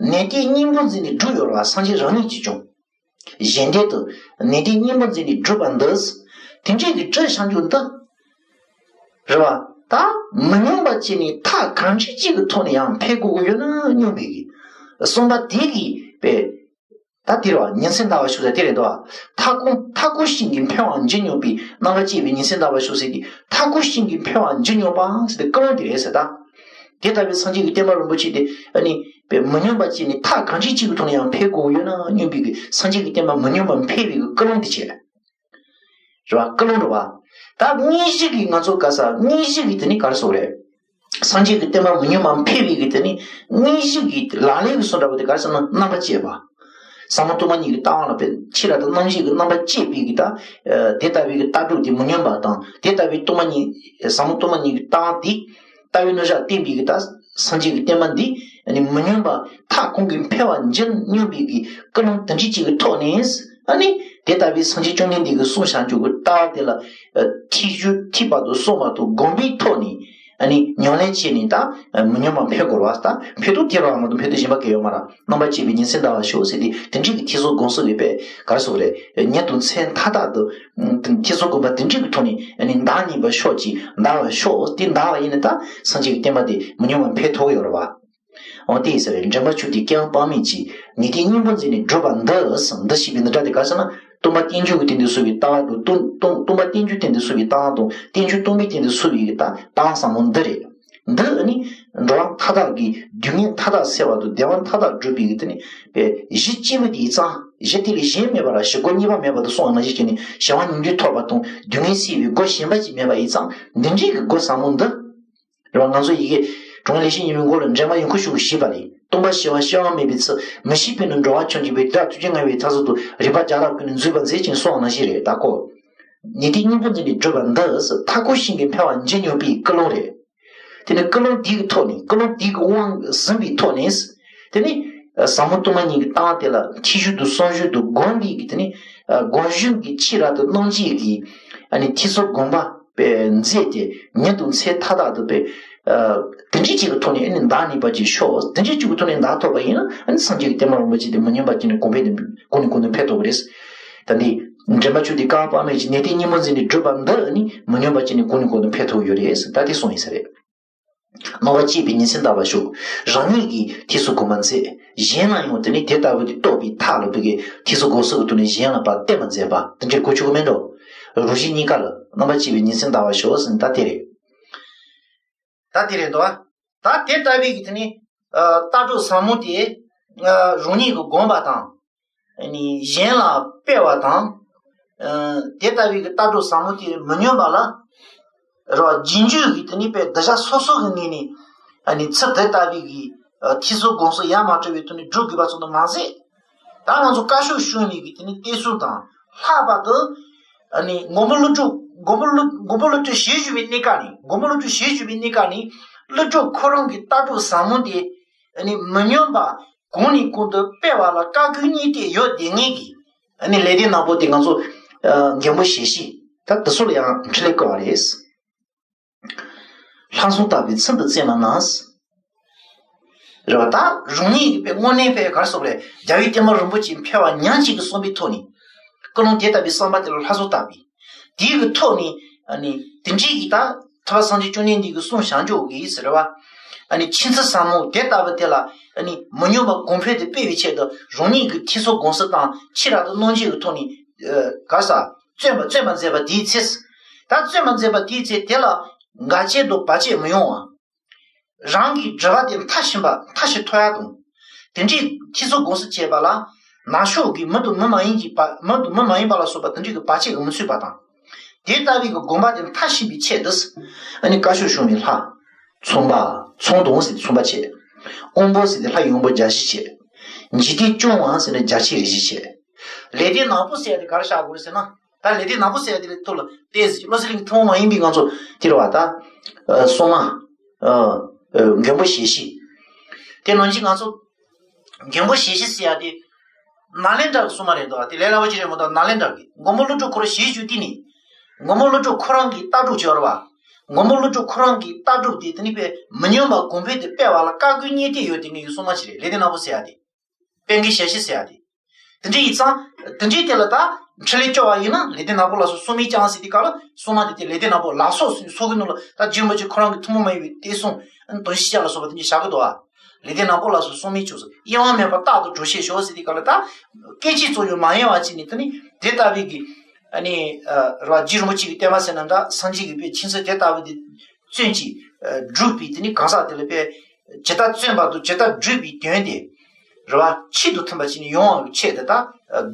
ནན་ཏན་སྙིང་པོ་འཛིན་ནས་བསྒྲུབས་ཡོད་རེད་བ། སངས་རྒྱས་རང་ཉིད་ཀྱིས་ཀྱང་། གཞན་དོན་དུ་ནན་ཏན་སྙིང་པོ་འཛིན་ནས་བསྒྲུབས་པ་འདི། དེ་འདྲའི་གི་སྒྲུབ་བྱ་རྒྱུ་འདི། རེད་བ། ད་མི་སྙོམས་པ་བྱས་ནས་མཐའ་གང་འདྲ་ཅིག་གི་ཐོག་ནས་ཡང་འཕེལ་དགོས་ཀྱི་ཡོད་ན་སྙམ་པའི་གི་གསུངས་པ་དེ་གི་པས། ད་དེ་རེད་བ། ཉིན་མཚན་འདའ་བར་ཤོག་ཟེར་དེ་རེད་འདུག་བ། མཐའ་འཁོར་མཐའ་འཁོར་ཞིང་གི་འཕེལ་བ་འཇུ་སྙམ་པའི། རྣམ་པར་དཔྱད་པའི་ཉིན་མཚན་འདའ་བར་ཤོག་ཟེར་དེ། མཐའ་འཁོར་ཞིང་གི་འཕེལ་བ་འཇུ་སྙམ་པ་ཟེར་དེ་ཀུན་སློང་དེ་རེད་ཟེར་ད། དེ་ལྟ་བུའི་སངས་རྒྱས་ཀྱི་བསྟན་པ་རིན་པོ་ཆེ་དེ་ཨ་ནི་པའི་མི་སྙོམས་པ་བྱས་ནས་མཐའ་གང་འདྲ་ཅིག་གི་ཐོག་ནས་ཡང་འཕེལ་དགོས་ཀྱི་ཡོད་ན་སྙམ་པའི་གི་སངས་རྒྱས་ཀྱི་བསྟན་པ་མི་སྙོམས་པར་འཕེལ་བའི་གི་ཀུན་སློང་དེ་བྱས། རེད་བ། ཀུན་སློང་རེད་བ། ད་དངོས་གཞི་གི་ང་ཚོ་ག་ས་དངོས་གཞི་གི་དེ་ནི་ག་རེ་ཟེར་དགོས་རེད། སངས་རྒྱས་ཀྱི་བསྟན་པ་མི་སྙོམས་པར་འཕེལ་བའི་གི་དེ་ནི་དངོས་གཞི་གི་ལག་ལེན་གྱི་སོ་འདྲ་བོ་དེ་ག་རེ་ཟེར་ན་རྣམ་པར་དཔྱད་པ། ཟབ་མོ་སྟོང་པ་ཉིད་ཀྱི་ལྟ་བ་ལ་དཔེ་ཆེ་ར་དང་རྣམ་བཤད་ཀྱི་རྣམ་པར་དཔྱད་པའི་གི་ད། དེ་ལྟ་བུའི་གི་ལྟ་གྲུབ་དེ་མི་སྙོམས་པ་དང་དེ་ལྟ་བུའི་སྟོང་པ་ཉིད། ཟབ་མོ་སྟོང་པ་ཉིད་ཀྱི་ལྟ་བ་དེ། ལྟ་བའི་རྣམ་གཞག་བསྟན་པའི་གི་ད་སངས་རྒྱས་ཀྱི་བསྟན་པ་འདི་ནི་མི་སྙོམས་པ་མཐའ་གང་གི་འཕེལ་བ་འཇུ་སྙམ་པའི་གི་ཀུན་སློང་དེ་འདྲ་ཅིག་གི་ཐོག་ནས། ཨ་ནི་དེ་ལྟ་བུའི་སངས་རྒྱས་བཅོམ་ལྡན་འདས་ཀྱི་གསུང་བྱང་ཆུབ་ཀྱི་ལྟ་བ་དེ་ལ་ཐེག་གཞུང་ཐེག་པ་དང་གསུངས་པ་དང་སྒོམ་པའི་ཐོག་ནས། ཨ་ནི་ཉམས་ལེན་བྱས་ནས་ད་མི་སྙོམས་པ་འཕེལ་དགོས་རེད་བ། ད་འཕེལ་དུས་དེ་རང་མ་གཏོགས་འཕེལ་དུས་གཞན་པ་གང་ཡང་ཡོད་མ་རེད། རྣམ་པར་དཔྱད་པའི་ཉིན་མཚན་འདའ་བར་ཤོག་ཟེར་ཏེ་དེ་འདྲའི་གི་ཐེག་གསུམ་སྒོམ་གསུམ་གྱི་པས་ག་རེ་ཟེར་དགོས་རེད། ཉིན་དང་མཚན་མཐའ་དག་ཏུ་ཐེག་གསུམ་སྒོམ་པ་དེ་འདྲའི་གི་ཐོག་ནས་ཨ་ནི་བདག་ཉིད་པ་ཤོག་ཅིག་འདའ་བར་ཤོག་དེ་འདའ་བ་ཡིན་ན་ད་སངས་རྒྱས་ཀྱི་བསྟན་པ་དེ་མི་སྙོམས་པར་འཕེལ་ཐུབ་ཀྱི་ཡོད་རེད་བ། འོ་དེ་ཡིན་ཟེར་བའི་འདྲེན་པ་མཆོག་དེ་ཀྱང་དཔག་མེད་ཀྱིས་ནན་ཏན་སྙིང་པོ་འཛིན་ནས་བསྒྲུབས་པ་འདི་ཟེར། འདི་ཞེས་པའི་འདི་སྒྲ་དེ་ག་རེ་ཟེར་ན་སྟོང་པ་རྟེན་འབྱུང་གི་སྟེང་དུ་གསུངས་པའི་ལྟ་བ་དང་སྟོང་སྟོང་སྟོང་པ་རྟེན་འབྱུང་སྟེང་དུ་གསུངས་པའི་ལྟ་བ་དང་རྟེན་འབྱུང་སྟོང་པའི་སྟེང་དུ་གསུངས་པའི་གི་ད་ལྟ་བ་ཟབ་མོ་འདི་རེད། འདི་ནི་འགྲོ་བ་མཐའ་དག་གི་སྡུག་བསྔལ་མཐའ་དག་སེལ་བ་དང་བདེ་བ་མཐའ་དག་སྒྲུབ་པའི་གི་དེ་ནི་པའི་གཞི་གཅིག་པུ་དེ་ཡིན་ཙང་གཞི་དེ་ལས་གཞན་མེད་པ་ལ་གཞི་འགོ་གཉིས་པ་མེད་པ་དང་གསུངས་པ་ནང་བཞིན་བྱས་ནས་གཞན་དབང་ཉིང་བཅུད་ཐོབ་པ་དང་སྡུག་བསྔལ་སེལ་བའི་སྒོ་གཞན་པ་ཅིག་མེད་པ་ཡིན་ཙང་འདི་འདྲའི་གི་སྒོ་ཟབ་མོ་འདི། རེད་བ། ང་ཚོ་ཡི་གེ་གྲོང་ལས་བཞི་ཉིན་མོའི་མགོ་ལ་འདྲེན་པ་ཡོན་ཁུ་ཤུག་ཞེས་པ་ལས་སྟོང་པ་ཞི་བ་སྐྱེ་བ་མེད་པའི་ཚུལ། མི་ཤེས་པས་ནི་འགྲོ་བ་ཁྱོད་འཇིག་པའི་བདག་ཐུགས་རྗེ་མངའ་བའི་མཐའ་ཟུར་དུ་རིག་པ་བརྒྱ་ལ་བཀོད་ནས་འཛུད་པར་མཛད་ཅིང་གསུངས་པ་ནང་བཞིན་རེད་ད་ཁོ། ནན་ཏན་སྙིང་པོ་འཛིན་ནས་བསྒྲུབས་པ་འདི་མཐའ་འཁོར་ཞིང་གི་འཕེལ་བ་འཇུ་སྙམ་པའི་ཀུན་སློང་རེད། དེ་ནས་ཀུན་སློང་འདི་གི་ཐོག་ནས་ཀུན་སློང་འདི་གི་དབང་ཟིན་པའི་ཐོག་ནས། དེ་ནས་ཟབ་མོ་སྟོང་པ་ཉིད་ཀྱི་ལྟ་བ་དེ་ལ་ཐེག་གཞུང་དང་གསང་གཞུང་དང་སྒོམ་པའི་གི་དེ་ནས་སྒོམ་གཞུང་གི་ཆེ་རབ་ཏུ་རྣམ་འབྱེད་ཀྱི་ཨ་ནི་ཐེག་གསུམ་སྒོམ་པ། པའི་མཛད་དེ་ཉིན་དང་མཚན་མཐའ་དག་ཏུ་པའི། ཨ། དེ་འདྲའི་ཅིག་གི་ཐོག་ནས་ཨ་ནི་བདག་ཉིད་པ་ཅིག་ཤོག་དེ་འདྲའི་ཅིག་གི་ཐོག་ནས་བདག་ཐོབ་པ་ཡིན་ན་ཨ་ནི་སངས་རྒྱས་ཀྱི་བསྟན་པ་རིན་པོ་ཆེ་དེ་མི་སྙོམས་པ་ཅིག་ནས་གོང་འཕེལ་དུ་གོང་ནས་གོང་དུ་འཕེལ་ཐུབ་པ་རེད། ད་འདི་འདྲེན་པ་མཆོག་དེ་ཀྱང་དཔག་མེད་ཀྱིས་ནན་ཏན་སྙིང་པོ་འཛིན་ནས་བསྒྲུབས་པ་འདི་ཨ་ནི་མི་སྙོམས་པ་ཅིག་ནས་གོང་ནས་གོང་དུ་འཕེལ་ཐུབ་ཡོད་རེད་ཟེར་ད་དེ་གསུངས་ཡིན་ས་རེད། རྣམ་པར་དཔྱད་པའི་ཉིན་མཚན་འདའ་བར་ཤོག་རང་ཉིད་ཀྱིས་ཐེག་གསུམ་སྒོམ་པ་མཛད། གཞན་ལ་ཡང་དེ་ནི་དེ་ལྟ་བུ་དེ་རྟོགས་པའི་ཐབས་ལ་བུ་གའི་ཐེག་གསུམ་སྒོམ་གསུམ་གྱི་ཐོག་ནས་གཞན་ལ་ཕར་བསྟན་པ་མཛད་པ་དེ་འདྲའི་གོ་ཆོད་ཀྱི་མེད་འགྲོ། རང་གཞན་གཉིས་ཀ་ལ་རྣམ་པར་དཔྱད་པའི་ཉིན་མཚན་འདའ་བར་ཤོག་ཟེར་ནས་ད་དེ་རེད། ད་དེ་རེད་དོ། ད་དེ་ལྟ་བུའི་གི་དེ་ནི་ལྟ་གྲུབ་ཟབ་མོ་དེ་རང་ཉིད་ཀྱིས་བསྒོམ་པ་དང་། ནི་གཞན་ལ་སྤེལ་བ་དང་། ཨ། དེ་ལྟ་བུའི་གི་ལྟ་གྲུབ་ཟབ་མོ་དེ་མི་སྙོམས་པ་ལ། རོ་རྗེས་འཇུག་གི་དེ་ནི་པའི་གདུལ་བྱ་སོ་སོ་གི་ངོས་ནས་ཨ་ནི་ཚུལ་དེ་ལྟ་བུའི་གི་ཨ་ཐེག་གསུམ་སྒོམ་གསུམ་ཡ་མ་བྲལ་བའི་ཐོག་ནས་སྒྲུབ་དགོས་པ་ཚོ་དང་མ་ཟད། ད་ང་ཚོ་བཀའ་ཤོག་ཤོག་ནས་གི་དེ་ནི་བསྟན་སྲུང་དང་ལྷག་པར་དུ་ཨ་ནི་མགོན་པོ་ཀླུ་སྒྲུབ་མགོན་པོ་ཀླུ་མགོན་པོ་ཀླུ་སྒྲུབ་ཞལ་བཞུགས་པའི་གནས་སྐབས་ནས་མགོན་པོ་ཀླུ་སྒྲུབ་ཞལ་བཞུགས་པའི་གནས་སྐབས་ནས་ཀླུ་སྒྲུབ་ཁོ་རང་གི་ལྟ་གྲུབ་ཟབ་མོ་དེ་ཨ་ནི་མི་སྙོམས་པ། གོང་ནས་གོང་དུ་སྤེལ་བ་ལ་བཀའ་བཀོད་གཉིས་ལྡན་ཡོད་བསྡད་མཁན་གྱི་ཨ་ནི་ལས་སྡེ་ནག་པོ་དེ་ང་ཚོ་ཨ་མགོན་པོ་ཞལ་བཞུགས་ད་དེ་ཚོ་ལ་ཡང་འཕྲིན་ལས་བསྐུར་བ་རེད། ལྷ་སྲུང་དག་པའི་ཚུལ་དུ་བསྟེན་པ་ན། རེད་བ། ད་རང་ཉིད་ཀྱི་པའི་དངོས་གནས་པའི་ག་རེ་ཟེར་དགོས་རེད། རྒྱལ་བའི་བསྟན་པ་རིན་པོ་ཆེ་འཕེལ་བ་ཉག་གཅིག་གིས་གསུངས་པའི་ཐོག་ནས་ཀུན་སློང་དེ་ལྟ་བུའི་བསམ་པ་དེ་ལ་ལྷ་སྲུང་དག་པའི། དེའི་གི་ཐོག་ནས་ཨ་ནི་དེ་འདྲའི་གི་ད་ཐུབ་པ་སངས་རྒྱས་བཅོམ་ལྡན་འདས་ཀྱི་གསུང་བྱང་ཆུབ་ཀྱི་ཟེར་བ། ཨ་ནི་ཆོས་ཚུལ་ཟབ་མོ་དེ་ལྟ་བུ་དེ་ལ་ཨ་ནི་མི་སྙོམས་པ་གོང་འཕེལ་དུ་སྤེལ་བའི་ཆེད་དུ་རང་ཉིད་ཀྱི་ཐེག་གསུམ་སྒོམ་གསུམ་དང་ཆེ་རབ་ཏུ་རྣམ་འབྱེད་ཀྱི་ཐོག་ནས་ཨ་ག་རེ་ཟེར་བརྩོན་པ་བརྩོན་པ་མཛད་པ་དེའི་ཚེ། ད་བརྩོན་པ་མཛད་པ་དེའི་ཚེ་དེ་ལ་འགལ་རྐྱེན་དང་བར་ཆད་མི་ཡོང་བ། རང་གི་སྒྲིབ་པ་དེ་མཐའ་ཕྱིན་པ་མཐའ་ཕྱིན་ཐུབ་ཡག་དང་། དེ་འདྲའི་ཐེག་གསུམ་སྒོམ་གསུམ་བྱེད་པ་ལ། ནག་ཕྱོགས་ཀྱི་མི་དང་མི་མ་ཡིན་གྱི་བ་མི་དང་མི་མ་ཡིན་པ་ལ་སོགས་པ་དེ་འདྲའི་གི་བར་ཆད་ཀྱིས་མི་ཚུགས་པ་དང་། དེ་ལྟ་བུའི་གི་དགོངས་པ་དེ་མཐར་ཕྱིན་པའི་ཆེད་དུ། ཨ་ནི་བཀའ་ཤོག་ཤོང་བའི་ལྷ། ཚོང་པ། ཚོང་དང་ཟེར་ཏེ་ཚོང་པ་བྱས། དབོན་པོ་ཟེར་ཏེ་ལྷ་ཡོན་པོ་བརྒྱ་བཞི་བྱས། འཇིག་རྟེན་སྐྱོང་བ་ཟེར་ན་བརྒྱ་བྱིན་རིགས་བཞི་བྱས། ལེགས་ལྡན་ནག་པོ་ཟེར་ཡ་དེ་ག་རེ་བཞག་དགོས་རེད་ཟེར་ན། ད་ལེགས་ལྡན་ནག་པོ་ཟེར་ཡ་དེ་ལ་ཐུགས་ལ་གཏད་ཟེར་གྱི། བློ་གསལ་གླིང་གི་ཐུན་མོང་མ་ཡིན་པའི་ང་ཚོ་དེ་རེད་བ་ད། ཨ་སྲུང་མ། ཨ་ཨ་མགོན་པོ་ཞལ་བཞི། དེ་ནང་བཞིན་ང་ཚོ། མགོན་པོ་ཞལ་བཞི་ཟེར་ཡ་དེ། ནཱ་ལེནྡྲ་གི་སྲུང་མ་རེད་འདུག་དེ་ལས་སླ་པོ་ཅིག་རེད་མ་གཏོགས། ནཱ་ལེནྡྲ་གི་མགོན་པོ་ཀླུ་སྒྲུབ་ཁོ་རང་ཞལ་བཞུགས་དུས་ནས། མགོན་པོ་ཀླུ་སྒྲུབ་ཁོ་རང་གི་ལྟ་གྲུབ་ཅིག་ཡོད་རེད་བ། མགོན་པོ་ཀླུ་སྒྲུབ་ཁོ་རང་གི་ལྟ་གྲུབ་དེ་དེ་ནི་དཔེ་མི་སྙོམས་པར་གོང་འཕེལ་དུ་སྤེལ་བ་ལ་བཀའ་བསྒོ་བསྙེན་གཏད་ཡོད་དེ་ངེད་ཀྱི་སྲུང་མ་ཅིག་རེད། ལེགས་ལྡན་ནག་པོ་ཟེར་ཡ་དེ། དཔལ་མགོན་ཞལ་བཞི་ཟེར་ཡ་དེ། དེ་འདྲ་ཡིན་ཙང་། དེ་འདྲའི་དེ་ལ་ད། འཕྲིན་ལས་སྐྱོབ་པ་ཡིན་ན་ལེགས་ལྡན་ནག་པོ་ལ་སོགས་སྲུང་མས་ཀྱང་ཟེར་དུས་སྐབས་ལ་སྲུང་མ་དེ་དེ་ལེགས་ལྡན་ནག་པོ་ལ་སོགས་ཟེར་ནས་ཚོགས་ཀྱི་ནང་ལ་ད་རྗེ་རིན་པོ་ཆེ་ཁོ་རང་གི་ཐུན་མོང་མ་ཡིན་པའི་གཏེར་སྲུང་། དོན་ཤེས་བྱ་ལ་སོགས་པ་དེ་འདྲ་བཞག་གི་འདུག་བ། ལེགས་ལྡན་ནག་པོ་ལ་སོགས་སྲུང་མས་ཀྱང་ཟེར། གཡེང་བ་མེད་པར་རྟག་ཏུ་གྲོགས་བྱེད་ཤོག་ཟེར་དུས་སྐབས་ལ་ད། སྐད་ཅིག་ཙམ་ཡང་མ་གཡེང་བ་བྱས་ནས་དེ་ནི་དེ་ལྟ་བུའི་གི། ཨ་ནི། རེད་བ། རྗེ་རིན་པོ་ཆེ་གི་བསྟན་པ་ཟེར་ན་འདྲ། སངས་རྒྱས་ཀྱི་དཔེ་ཁྱད་མཚར་དེ་ལྟ་བུ་དེ། བརྩོན་གྱིས། བསྒྲུབས་པའི་དེ་ནི་གང་ཟག་དེ་ལ་དཔེ། ཇི་ལྟར་བརྩོན་པ་དང་ཇི་ལྟར་བསྒྲུབས་པའི་དོན་དེ། རེད་བ། ཆེད་དུ་ཐིམ་པ་བྱས་ནས་ཡོང་བའི་ཆེད་དུ་ད།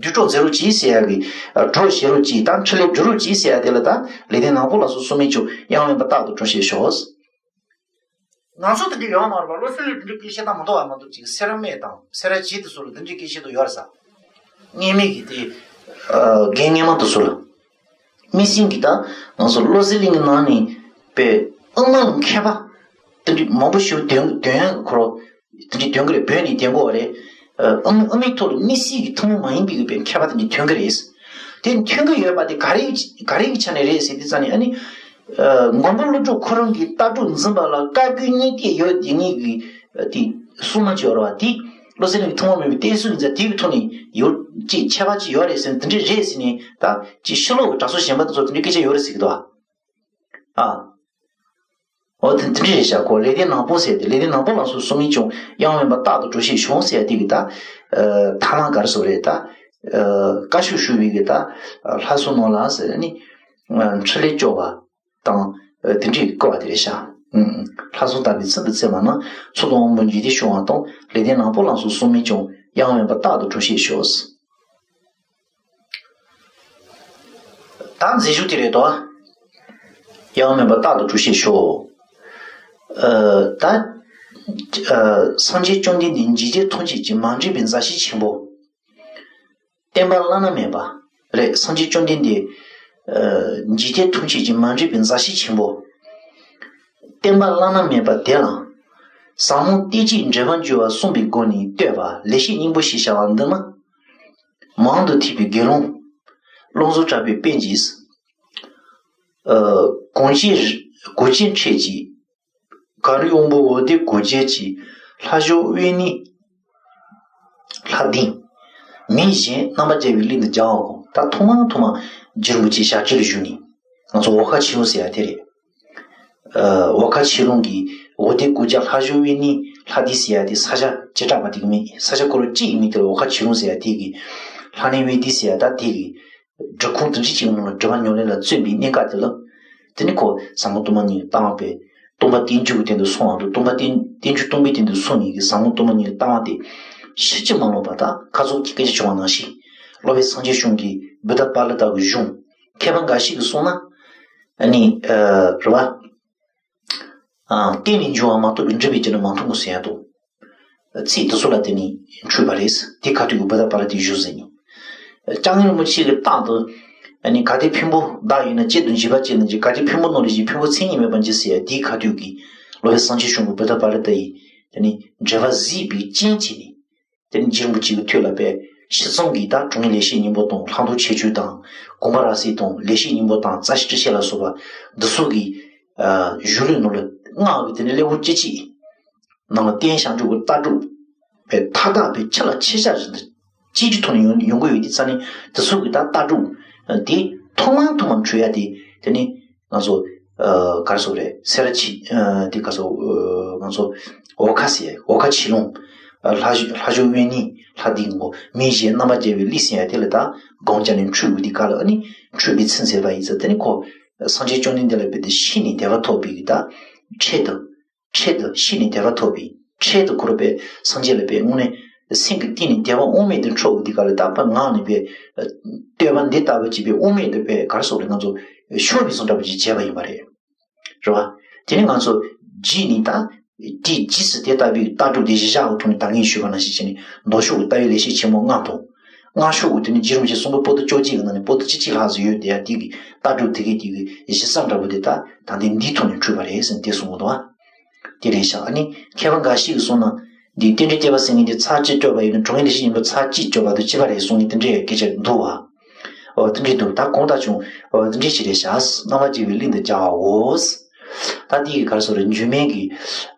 བསྡུས་གྲོགས་མཛད་རོགས་གྱིས་ཟེར་ཡ་གི། གྲོགས་བྱེད་རོགས་གྱིས་དང་འཕྲིན་ལས་སྒྲུབ་རོགས་གྱིས་ཟེར་ཡ་དེ་ལ་ད། ལེགས་ལྡན་ནག་པོ་ལ་སོགས་སྲུང་མས་ཀྱང་གཡེང་བ་མེད་པར་རྟག་ཏུ་གྲོགས་བྱེད་ཤོག་ང་ཚོ་དེ་འདྲ་ཡོད་མ་རེད་པ། བློ་གསལ་གླིང་དེ་འདྲའི་སྐད་ཆ་ད་མ་གཏོགས་བ་མ་གཏོགས་ཅིག་སེ་ར་སྨད་དང་སེ་ར་བྱེས་དེ་ཚོ་ལ་དེ་འདྲའི་སྐད་ཆ་ད་ཡོད་རེད་ས། སྔས་མེད་ཀྱི་དེ། རྒན་སྔས་མ་དེ་ཚོ་ལ། མི་སེམས་ཀྱི་ད། ང་ཚོ་བློ་གསལ་གླིང་གི་ནང་ནས་པའི་དབུ་མ་ལ་མཁས་པ། དེ་འདྲའི་མང་པོ་ཞིག་དོན་དོན་ཡག་ཁོ་རང་། དེ་འདྲའི་དོན་གྱི་རེད། བོད་ནས་དོན་གོ་བ་རེད། ཨ་དབུ་མའི་ཐོག་ལ་མི་སེམས་ཀྱི་ཐུན་མོང་མ་ཡིན་པའི་པའི་མཁས་པ་དེ་འདྲའི་དོན་གྱི་རེད། དེ་ཐོན་གྱི་ཡོད་པ་དེ་ག་རེ་ག་རེ་གི་ཆ་ནས་རེད་ཟེར་དུས་ཙང་ནས་ཨ་ནི། མགོན་པོ་ཀླུ་སྒྲུབ་ཁོ་རང་གི་ལྟ་གྲུབ་འཛིན་པ་ལ་བཀའ་བསྒོ་བསྙེན་གཏད་ཡོད་དེ་ངེད་ཀྱི་དེ་སྲུང་མ་ཅིག་ཡོད་རེད་བ། དེ་བློ་གསལ་གླིང་གི་ཐུན་མོང་མ་ཡིན་པའི་གཏེར་སྲུང་ཡིན་ཙང་དེ་གི་ཐོག་ནས་ཡོད་ཅེས་ཁྱད་པར་ཅིག་ཡོད་རེད་ཟེར་ནས་དེ་འདྲ་རེད་ཟེར་ནས་ད་ཅིག་ཕྱི་ལོགས་ཀྱི་གྲྭ་ཚོགས་གཞན་པ་དེ་ཚོ་དེ་འདྲའི་སྐད་ཆ་ཡོད་རེད་ཟེར་གི་འདུག་བ། ཨ། འོ་དེ་འདི་འདྲ་རེད་ཤག་གོ། ལེགས་ལྡན་ནག་པོ་ཟེར་ཏེ། ལེགས་ལྡན་ནག་པོ་ལ་སོགས་སྲུང་མས་ཀྱང་གཡེང་བ་མེད་པར་རྟག་ཏུ་གྲོགས་བྱེད་ཤོག་ཟེར་ཏེ་གི་ད། ཐ་མ་ག་རེ་ཟེར་རེད་ད། བཀའ་ཤོག་ཞུ་བའི་གི་ད། ལྷ་སྲུང་ནོར་ལྷ་ཟེར་ནི། འཕྲིན་ལས་སྐྱོབ་པ་དང་། དེ་འདྲའི་བཀོད་པ་དེ་རེད་ཤག་ལྷ་སྲུང་དམ་པའི་ཚུལ་དུ་བརྩི་བ་ན། མཚོ་དང་དབང་པོ་འཇིག་རྟེན་སྐྱོང་བ་དང་། ལེགས་ལྡན་ནག་པོ་ལ་སོགས་སྲུང་མས་ཀྱང་གཡེང་བ་མེད་པར་རྟག་ཏུ་གྲོགས་བྱེད་ཤོག་ད་མཛད་བཞུགས་དེ་རེད་དོ། གཡེང་བ་མེད་པར་རྟག་ཏུ་གྲོགས་བྱེད་ཤོག་ཨ། ད། ཨ། སངས་རྒྱས་བཅོམ་ལྡན་འདས་འཇིག་རྟེན་ཐམས་ཅད་ཀྱི་མ་འདྲེས་པའི་མཛའ་བཤེས་ཆེན་པོ། བསྟན་པ་བླ་ན་མེད་པ། རེད། སངས་རྒྱས་བཅོམ་ལྡན་འདས། ཨ། འཇིག་རྟེན་ཐམས་ཅད་ཀྱི་མ་འདྲེས་པའི་མཛའ་བཤེས་ཆེན་པོ། བསྟན་པ་བླ་ན་མེད་པ་དེ་ལ། ཟབ་མོ་གཏེར་གྱི་འགྲེལ་པ་འཇུག་པ་གསུངས་པའི་སྒོ་ནས་བསྟོད་པ་ལེགས་བཤད་སྙིང་པོ་ཞེས་བྱ་བ་འདི་ནི། མང་དུ་ཐོས་པའི་དགེ་སློང་། བློ་བཟང་གྲགས་པའི་དཔལ་གྱིས། ཨ། གོང་ཆེན་གོ་ཆེན་འཕྲད་ཀྱི། གངས་རིའི་དབང་པོ་འོ་དེ་གོ་རྒྱལ་གྱི། ལྷ་བཞུགས་དབེན་གནས་ལྷ་ལྡིང་། མིང་གཞན་རྣམ་པར་རྒྱལ་བའི་གླིང་དུ་སྦྱར་བ་གོ། ད་ཐོག་མ་ཐོག་མ་རྗེ་རིན་པོ་ཆེ་ཞབས་ཕྱི་ལ་བཞུགས་ནས། ང་ཚོ་འོལ་ཁ་ཆོས་ལུང་ཟེར་ཡ་དེ་རེད། ཨ། འོལ་ཁ་ཆོས་ལུང་གི་འོ་དེ་གོ་རྒྱལ་ལྷ་བཞུགས་དབེན་གནས་ལྷ་ལྡིང་ཟེར་ཡ་དེ་ས་ཆ་བྱེ་བྲག་པ་དེ་གི་མིང་། ས་ཆ་ཁོ་རང་སྤྱི་ཡི་མིང་དེ་ལ་འོལ་ཁ་ཆོས་ལུང་ཟེར་ཡ་དེ་གི། ལྷ་ལྡིང་དབེན་ལྡིང་ཟེར་ཡ་ད་དེ་གི། སྒྲུབ་ཁང་དེ་འདྲ་ཅིག་ནང་ལ་སྒྲུབ་པ་ཉམས་ལེན་ལ་བརྩོན་པའི་གནས་སྐབས་དེ་ལ། དེ་ནི་ཁོ་ཟབ་མོ་སྟོང་པ་ཉིད་ཀྱི་ལྟ་བ་སྤེལ། སྟོང་པ་རྟེན་འབྱུང་གི་སྟེང་དུ་སོང་བ་དང་། སྟོང་པ་རྟེན་རྟེན་འབྱུང་སྟོང་པའི་སྟེང་དུ་སོང་ནས་ཀྱི་ཟབ་མོ་སྟོང་པ་ཉིད་ཀྱི་ལྟ་བ་དེ་ཕྱིན་ཅི་མ་ལོག་པ། ད་ཁ་སང་གི་སྐད་ཆ་བྱུང་བ་ནང་བཞིན། སློབ་དཔོན་སངས་རྒྱས་བྱུང་གི་བུདྡྷ་པཱ་ལི་ཏ་གི་གཞུང་མཁས་པ་འགའ་ཞིག་གིས་གསུངས་ན། ཨ་ནི། ཨ། རེད་བ། ཨ། རྟེན་ནས་འབྱུང་བ་མ་གཏོགས་པའི་འབྲས་བུའི་རྒྱུ་ནི་མ་མཐོང་ངོ་ཟེར་ཡ་དང་། ཚིག་དེ་ཚོ་ལ་བརྟེན་ནས་འཁྲུལ་པ་རེད། དེ་ཁ་ཐུག་གི་བུདྡྷ་པཱ་ལི་ཏའི་གཞུང་ཟེར་ནས། ལྕང་སྔོན་རིན་པོ་ཆེ་གིས་རྟག་ཏུ། ཨ་ནི་གལ་ཏེ་འཕན་པོ་བདག་ཡོད་ན། གཅེར་དུ་འཇིགས་པ་ཅི་ལ་འཇིགས། གལ་ཏེ་འཕན་པོ་ནོར་ལས་བཞེངས། འཕན་པོ་མཚན་ཉིད་མེད་པར་འགྱུར་ཟེར་ཡ་དེའི་ཁ་ཐུག་གི། སློབ་དཔོན་སངས་རྒྱས་བྱུང་གི་བུདྡྷ་པཱ་ལི་ཏ་ཡིས། དེ་ནི་འགྲེལ་པ་གཟིགས་པའི་རྐྱེན་བྱས་ནས། དེ་ནི་རྗེ་རིན་པོ་ཆེ་གི་ཐོག་ལ་དཔེ་ཕྱི་ཙམ་གྱི་ད་དྲང་ངེས་ལེགས་བཤད་སྙིང་པོ་དང་། ལྷག་མཐོང་ཁྱད་ཆོས་དང་། དགོངས་པ་རབ་གསལ་དང་། ལེགས་བཤད་སྙིང་པོ་དང་། རྩ་ཤེ་སྤྲུལ་ཤེས་ལ་སོགས་པ་འདི་ཚོ་གི། ཨ། གཞུང་ལུགས་ནང་ལ་སྔགས་ཀྱི་དེ་ནི་ཀླད་ཀོར་གཅིག་གཅིག་ནང་ལ་བསྟན་བཞག་འཇུག་གི་ལྟ་གྲུབ་པའི་མཐའ་དག་པའི་ཆ་ལ་ཆ་བཞག་བཞིན་དུ་གཅིག་གི་ཐོག་ནས་ཡོང་ཡོང་གི་ཡོད་དུས་ཙང་ནས། དེ་ཚོ་གི་ད་ལྟ་གྲུབ་དེ་ཐོག་མ་ཐོག་མ་འཁྲུལ་ཡ་དེ། དེ་ནི་ང་ཚོ། ཨ། ག་རེ་ཟེར་དགོས་རེད། སེ་ར་བྱེས། ཨ། དེ་ག་ཚོ། ཨ། ང་ཚོ་འོལ་ཁ་ཟེར། འོལ་ཁ་ཆོས་ལུང་། ཨ། ལྷ་བཞུགས་ལྷ་བཞུགས་དབེན་གནས་ལྷ་ལྡིང་གོ། མིང་གཞན་རྣམ་པར་རྒྱལ་བའི་གླིང་ཟེར་ཡ་དེ་ལ་ད་སྒོམ་རྒྱག་ནས་འཁྲུལ་དགོས་དུས་སྐབས་ལ། ཨ་ནི་འཁྲུལ་པའི་ཚིག་མཛད་པ་ཡིན་ཙང་། དེ་ནི་ཁོ་སངས་རྒྱས་བཅོམ་ལྡན་འདས་ལ་དཔེ་དེ་ཤེས་ནས་དད་པ་ཐོབ་པའི་གི་ད་འཕྲལ་དུ། འཕྲལ་དུ་ཤེས་ནས་དད་པ་ཐོབ་པའི། འཕྲལ་དུ་ཁོ་རང་དཔེ་སངས་རྒྱས་ལ་དཔེ་དངོས་གནས་ སེམས་ཀྱི་གཏིང་ནས་དད་པ་དབུ་མེད་དུ་འཕྲོ་འདི་ག་ལ་ད་པ་ངང་ནས་པའི་བསྟོད་པ་འདི་ལྟ་བུ་བྱས་པའི་དབུ་མེད་དུ་པའི་གར་སོགས་ལས་ང་ཚོ་ཤོར་མི་སོང་འདྲ་པོ་ཅིག་བྱས་པ་ཡིན་པ་རེད། རེད་བ། དེ་ནས་ང་ཚོ་རྗེས་ནས་ད་དེའི་རྗེས་སུ་དེ་ལྟ་བུའི་ལྟ་གྲུབ་དེ་གཞི་བཞག་གི་ཐོག་ནས་ད་ངས་ཞུས་པ་ནང་བཞིན་བྱས་ནས་མདོ་ཕྱོགས་ཀྱི་ལྟ་བའི་ལེགས་བཤད་ཆེན་མོ་ལྔ་དང་། སྔགས་ཕྱོགས་ཀྱི་དེ་ནས་རྗེ་རིན་པོ་ཆེ་གསུང་པོ་པོ་ཏི་བཅོ་བརྒྱད་ཀྱི་ནང་ནས་པོ་ཏི་བཅུ་གཅིག་ལྷག་ཙམ་ཡོད་དེ་ཡ་དེ་གི་ལྟ་གྲུབ་དེ་གའི་དེ་གི་གཞི་རྩ་འདྲ་པོ་དེ་ད་ད་ལྟའི་འདིའི་ཐོག་ནས་འཁྲུལ་པ་རེད་ཟེར་ནས་དེ་གསུང་གི་འདུག་བ། དེ་རེད་ཤག་ཨ་ནི་མཁས་པ་འགའ་ཞིག་གིས་གསུངས་ན། འདི་རྟེན་འབྲེལ་བསྐྱེད་པ་ཟེར་མཁན་འདི་ཚར་གཅིག་བསྐྱོར་བ་ཡིན་ན་གྲོང་ཁྱེར་ལེགས་བཤད་སྙིང་པོ་ཚར་གཅིག་བསྐྱོར་བ་དང་གཅིག་པ་རེད་གསུངས་ནས་དེ་འདྲའི་སྐད་ཆ་འདུག་བ། ཨོ་དེ་འདྲའི་འདུག་ད་གོང་ལྟར་བྱུང་། ཨོ་དེ་འདྲའི་ཞིག་རེད་ཤག་རྣམ་པ་སྐྱེ་བའི་གླིང་དུ་སྦྱར་བའོ། ད་འདི་གི་ག་རེ་ཟེར་རེད། འཇུག་མིན་གྱི་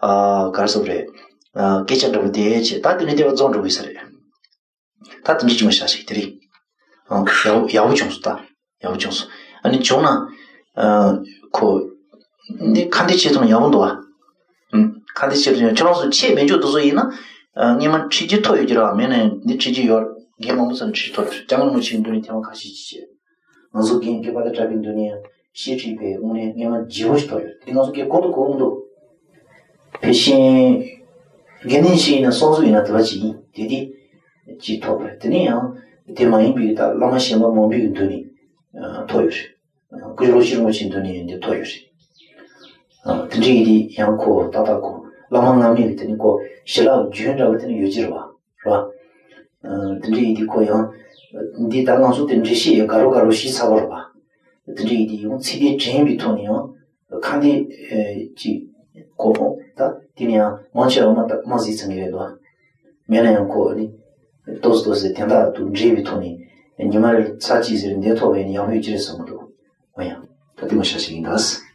ཨ་ག་རེ་ཟེར་རེད། ཨ་སྐད་ཆ་འདྲ་པོ་དེ་བྱས་ད་དེ་ནས་དེ་བ་རྫོགས་འགྲོ་གི་ས་རེད། ད་དེ་འདྲའི་བྱུང་བ་ཤག་ཞིག་དེ་རེད། ཨང་ཡག་པོ་ཡག་པོ་བྱུང་སོང་ད། ཡག་པོ་བྱུང་སོང་། ཨ་ནི་བྱུང་ན། ཨ་ཁོ། འདི་ཁ་འདི་བྱེད་ཐུབ་ན་ཡག་པོ་འདུག་ཨ། ཨུམ། ཁ་འདི་བྱེད་ཐུབ་ན་ཁྱོད་རང་ཚོ་ཆེས་མེད་མཆོག་དེ་ཚོ་ཡིན་ན། ཨ་སྔོན་མ་ཁྲིད་རྒྱུ་ཐོབ་ཡོད་ཀྱི་རེད་བ། མེད་ན་ཡང་འདི་ཁྲིད་རྒྱུ་ཡོད། རྒན་མང་པོ་ཚོ་ཁྲིད་ཐོབ་ཡོད། ལྕང་སྒང་རིན་པོ་ཆེའི་མདུན་ནས་ཐེངས་མ་ཁ་ཤས་ཅིག་བྱས། ང་ཚོ་རྒན་སྐྱོབ་པ་དང་གྲྭ་པའི་མདུན་ནས་ཡང་ཤེས་ཁྲིད་པའི་དངོས་གནས་སྔོན་མ་ལྗིད་པོ་ཞིག་ཐོབ་ཡོད། དེ་ང་ཚོ་སྐད་གོ་དུ་གོ་མི་འདུག་ཕལ་ཆེར། དགེ་འདུན་ཞིག་ཡིན་ན་སོང་ཟུག་ཡིན་ན་དེ་བ་ཅིག་ཡིན་དེ་དེ། ཅིག་ཐོབ་པ་རེད། དེ་ནས་ཡང་། དེ་མ་ཡིན་པའི་ད་བླ་མ་གཞན་པ་མང་པོའི་མདུན་ནས། ཐོབ་ཡོད་རེད། སྐུ་ཞབས་ལྷོ་ཤྲི་རིན་པོ་ཆེའི་མདུན་ནས་ཡང་འདི་ཐོབ་ཡོད་རེད། དེ་འདྲའི་ཡིན་དེ་ཡང་ཁོ་ཏག་ཏག་ཁོ་བླ་མ་ངམ་ནས་དེ་ནི་ཁོ་ཞི་ལྷག་རྒྱུན་འདྲ་བ་དེ་ནི་ཡོད་ཀྱི་རེད་བ། རེད་བ། དེ་འདྲའི་ཡིན་དེ་ཁོ་ཡང་། འདི་ད་ང་ཚོ་དེ་འགྲེལ་བཤད་ཡང་དགའ་རོགས་དགའ་རོགས་ཞིག་ཚར་བ་རེད་བ། དེ་འདྲའི་ཡིན་དེ་ཡང་ཚིག་དེ་དྲན་པའི་ཐོག་ནས་ཡང་། ཁ་འདི། ཅིག །གོ་ཕོང་ད་དེ་ནི་ཡང་མང་ཆེ་བ་མ་ད་མ་གཟིགས་ཚང་གི་རེད་དོ། མེད་ན་ཡང་ཁོ་ནི། ཏོག་ཙམ་ཏོག་ཙམ་དན་རྟགས་དུ་འདྲེས་པའི་ཐོག་ནས་ཉི་མ་རེར་ཚར་གཅིག་ཟེར་འདི་ཐོབ་པ་ཡིན་ན་ཡག་པོ་ཡོད་ཀྱི་རེད་བསམ་གི་འདུག །འོ་ཡང་ད་དེ་མོ་ཤ་ཞིག་ཡིན་ད།